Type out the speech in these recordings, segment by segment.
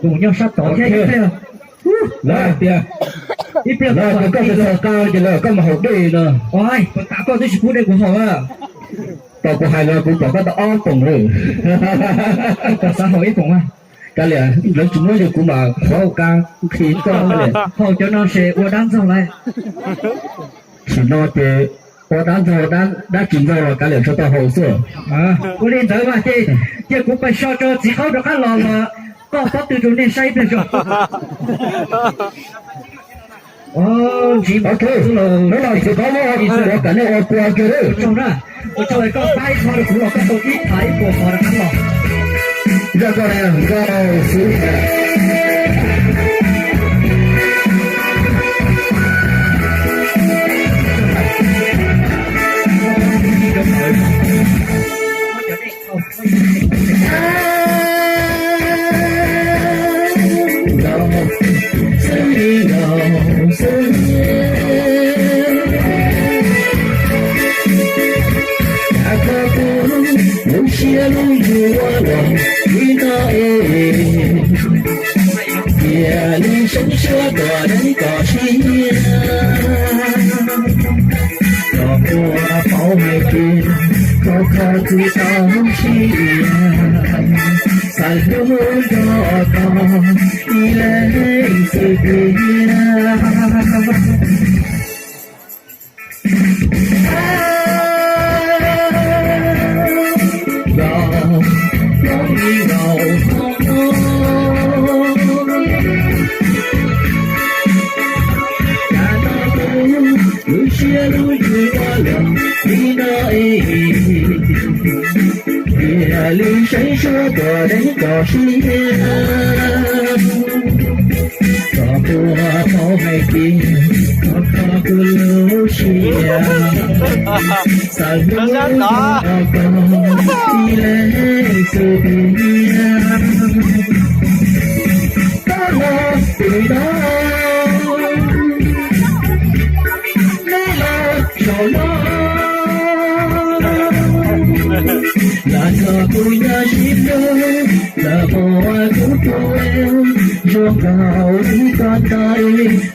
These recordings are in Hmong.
Kuv nyob sab tod thiab ib pliag. Lawv hais tias, ib pliag lawv hais tias koj tsis txog qab ces lawv koj mus haus dej no. Ua, puas tas koj twb tsis pub dej kuv haus a? Tau kuv hais los kuv pom koj tau ob poom lawm. Koj xav haus ib poom a? Kav liam, lawv tsis muab li kuv mas qhuav ua qab nqhis koj. Haus cov no ces ua dab ntxaug lawm. Tam sim no ces ua dab ntxaug, dab tsis ntxaug los kav liam tsuas tau haus xwb. Ua li ntawd mas ces cia kuv pais so rau txiv qaub rov qab los mas koj pob tw rau nej saib ib pliag tso. Ntsis, ok, hnub no txiv qaub muab ua kom nej ua kua kiag lawm. Ua tsaug na, ua tsaug koj pab ib qho rau kuv los koj tau ib thav ib puas qhov rov qab los. Nkauj xwb. Nkauj xwb li nkauj xwb. Koj kuv lub siab lub ntsws ua luaj li no es, cia li seev suab tuaj deev koj siab. Koj puas paub hais tias koj, koj twb tau siab, xav hlub nrog koj ib leeg xwb tiag. Nkauj, nkauj li nkauj. Lub siab lub ntsws ua luaj li no es, cia li seev suab tuaj deev koj siab. Koj puas paub hais tias koj, koj kuv lub siab, xav hlub nrog koj ib leeg xwb tiag. Koj los tim no, neb los zaum no, los nrog kuv nyob sib hlub, los puas ua kuv tus, zoo nkaus li koj ntag,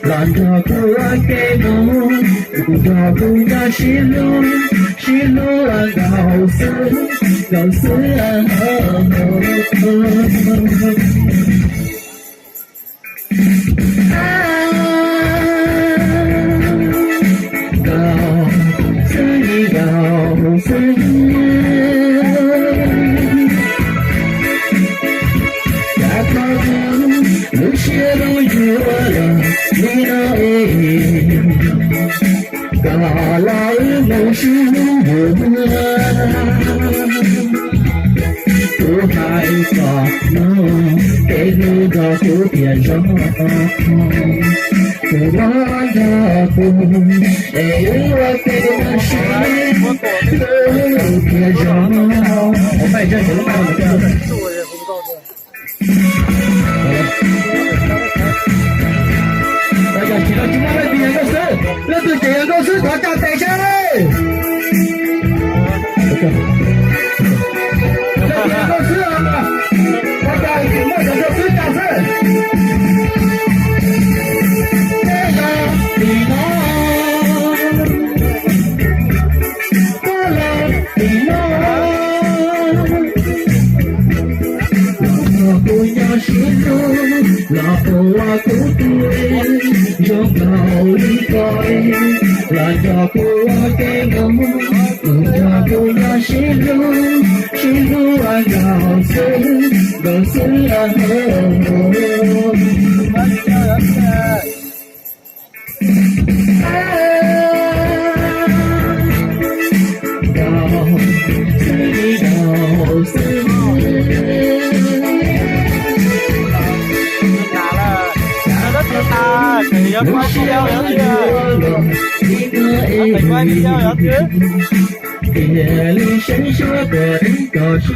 los nrog kuv ua ke mus, los nrog kuv nyob sib hlub, sib hlub ua nkauj xwb, nkauj xwb. Nkauj xwb li nkauj xwb. Cas koj lub siab lub ntsws ua luaj li no es, koj los wb mus sib hlub mus. Kuv hais kom hnub, kev hlub nrog kuv thiaj zoo. Kuv los nrog kuv, es wb ua ke mus sib hlub thiaj zoo. Yog tsis tau tsis muaj leej twg yog nkauj xwb, leej twg tseem yog nkauj xwb thov tsa tes seb. Leej twg yog nkauj xwb, thov tsa, tsis muaj cov nkauj xwb tsa xwb. Peb yog tim no, koj los tim no. Los nrog kuv nyob sib hlub, los puas ua kuv tus, zoo nkaus li koj, los nrog kuv ua ke mus, los nrog kuv nyob sib hlub, sib hlub ua nkauj xwb, nkauj xwb. Nkauj xwb li nkauj xwb. Lub siab lub ntsws ua luaj li no es, cia li seev suab tuaj deev koj siab.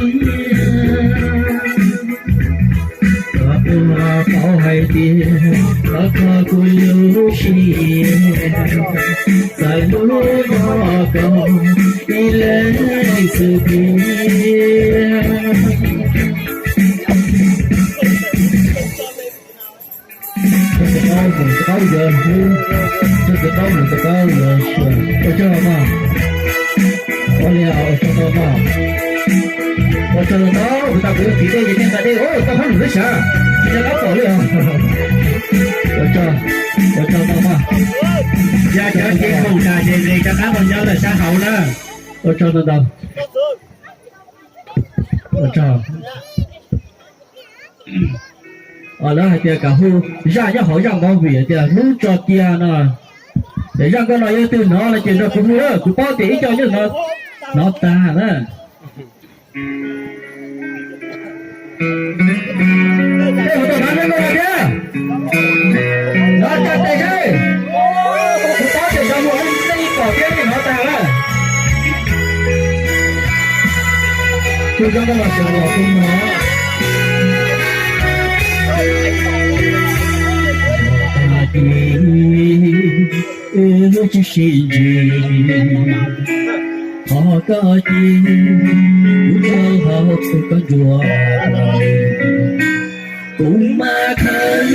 Koj puas paub hais tias koj, koj kuv lub siab, xav hlub nrog koj ib leeg xwb tiag. Mus rau qaub yuav hlub, rau txiv qaub mus rau qaub yuav xyuas. Ua tsaug mog. Ua li ua tsaug tau mog. Ua tsaug tau, kuv tas kuv yuav txiv dej ces nej nqa dej, tau hauj lwm lub sab, tsis nco qab pom li os. Ua tsaug, ua tsaug tau mog. Yog cov tsis khoom tas ces nqis rov qab mus nyob lawm sab hauv na. Ua tsaug ntau ntau. Ua tsaug. Lawv hais tias kam hu zaj nyob hauv zaj movie tias hlub tso cia no. Ces zaj nkauj no yog leej twg hnov no ces nrog kuv hu na, kuv paub tias ib co nyob no hnov tag na. Tej mus tau hnov nkauj no thiab, hnov tag tes seb. Kuv paub tias cov mus nej ib pom thiab nej hnov tag na. Kuv cov nkauj no sawv los kuv hnov. Tag kis wb tsis sib ntsib, qhov koj cia kuv rau hauv koj nruab, kuv mas khaws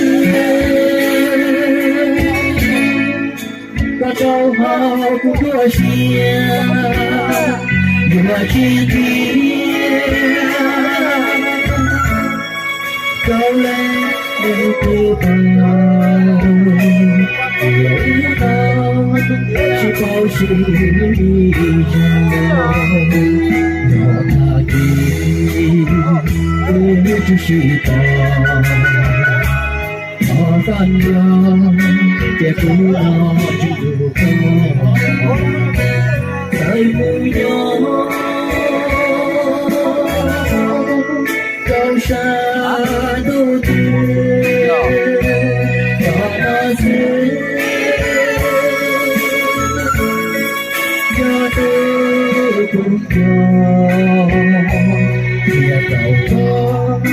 koj rau hauv kuv nruab siab, yuav tsis nrhiav rau leej twg pab, yuav ua tsis paub sib zog, yog tag kis wb tsis sib pom. Thov koj nco, ces kuv los tsis yuav koj, txawm mus nyob rau sab ntuj twg los no xwb. Yog tus kuv nco, qhia rau koj,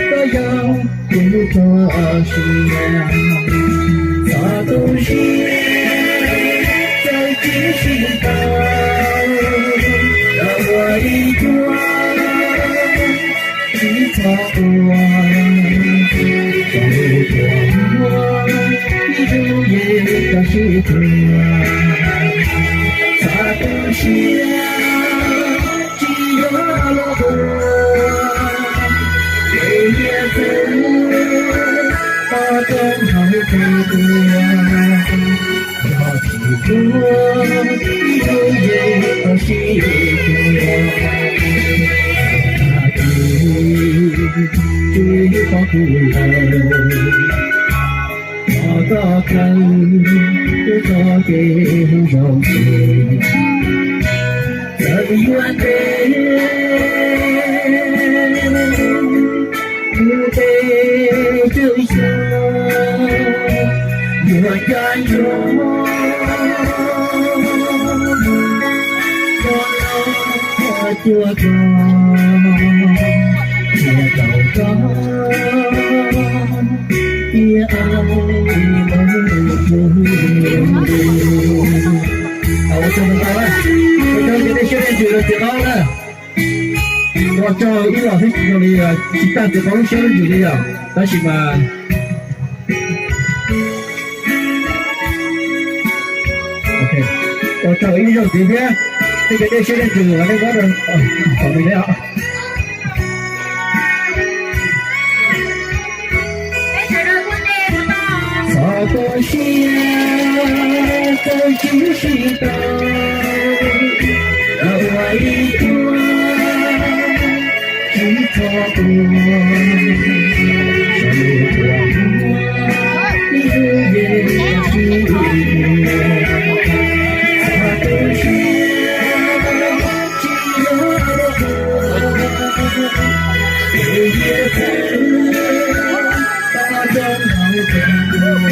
koj yog kuv txoj sia. Txog tu siab txawm tsis sib tau, los ua ib cuab tsis txhob ua, txawm ua ib zaug yeej tau sib txuas. Txog tu siab tsis yuav los ua, ces nyias txwm tos rau hauv tsev tuag. Yog tsis tuag, ib zaug yeej tau sib txuas. Tag kis tsis pom kuv lawm, thov koj kaw wb txoj kev hlub zoo tseg. Txawm yuav ntev ntev tsawg xyoo, yuav nco ntsoov koj los cuag koj, qhia rau koj tias ua tsaug ntau, ua tsaug cov dej siab dej ntsws rau txiv qaub na. Ua tsaug ib los thiab tsis zoo li tsis tag txiv qaub lub siab lub ntsws li yom, tab sis mas ua tsaug ib zaug ntxiv thiab. Tej cov dej siab dej ntsws uas nej muab rau tom nws ne. Txog tu siab txawm tsis sib tau, los ua ib cuab tsis txhob ua, sawv ua ib zaug yeej tau sib txuas. Txog tu siab tsis yuav los ua, ces nyias txwm tos rau hauv tsev tuag.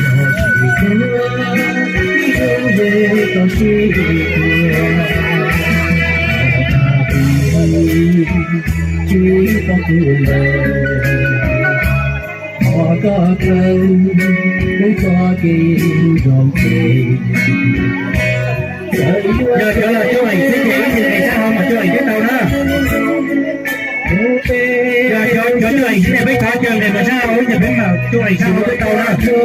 Yog tsis tuag, ib zaug yeej tau sib txuas. Tag kis tsis pom kuv lawm, thov koj kaw wb txoj kev hlub zoo tseg. Yog cov los cuag heem xwb ces ib txhis nqis sab hauv mas cuag heem twb tau na. Yog cov Cua ib ne peb thov caw ntawm mas sab hauv ib ne peb mas cua ib sab hauv peb tau na. Lub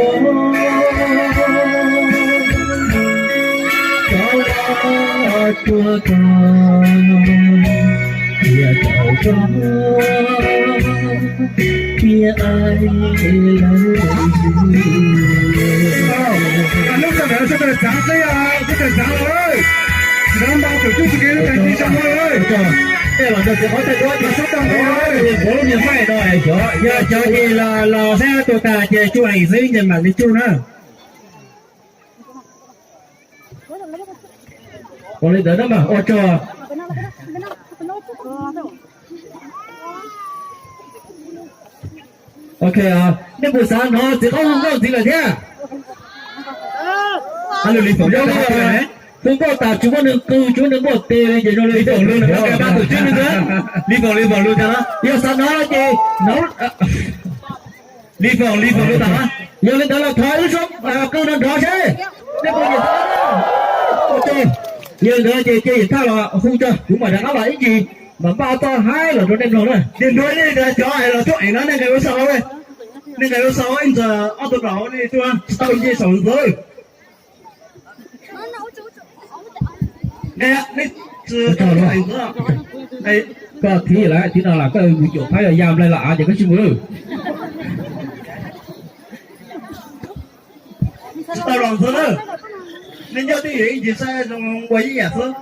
sij hawm no sawv daws txav xwb, sawv daws txav los. Sawv daws npaj tus tub txuj kev lub tag kis sab hauv. Tej los nrog txiv qhov tej duab txiv sab tag nrho, puav lub niag maij no xyov yog cov ces los saib tus tag ces tsuj heev xwb ces mam li tsuj na. Ua li ntawd na mas ua tsaug. Ok, nej puas xav hnov txiv qaub hu nkauj ntxiv lawm thiab? Hu nkauj tas tsis muaj neeg qw tsis muaj neeg npuaj tes li ces zoo li Lis Foom Lug ntawd, Lis Foom, Lis Foom Lug tag na. Yog xav hnov ces hnov. Lis Foom, Lis Foom Lug tag na. Yog li ntawd los thov wb sib qw nrov nrov seb nej puas nyiam. Yog li ntawd ces cia Yawm Thaj los hu tso, kuv mam rov qab los ib ntsis mam npaj txoj haib los rau nej mloog na. Ces nrog nej cov es los tuaj ev no, nej nqe ua xaus, nej nqe ua xaus ib ntxawg ob tug los li tuaj tsis tau nce saum ntxwv. Koj thib lawm, thib no los koj mus caum phab yog ya nplai los av ces koj tsis mus. Tsis tau los ntxwv na. Nej nyob twj ywm ib ntsis saib zoo ua ib yam xwb.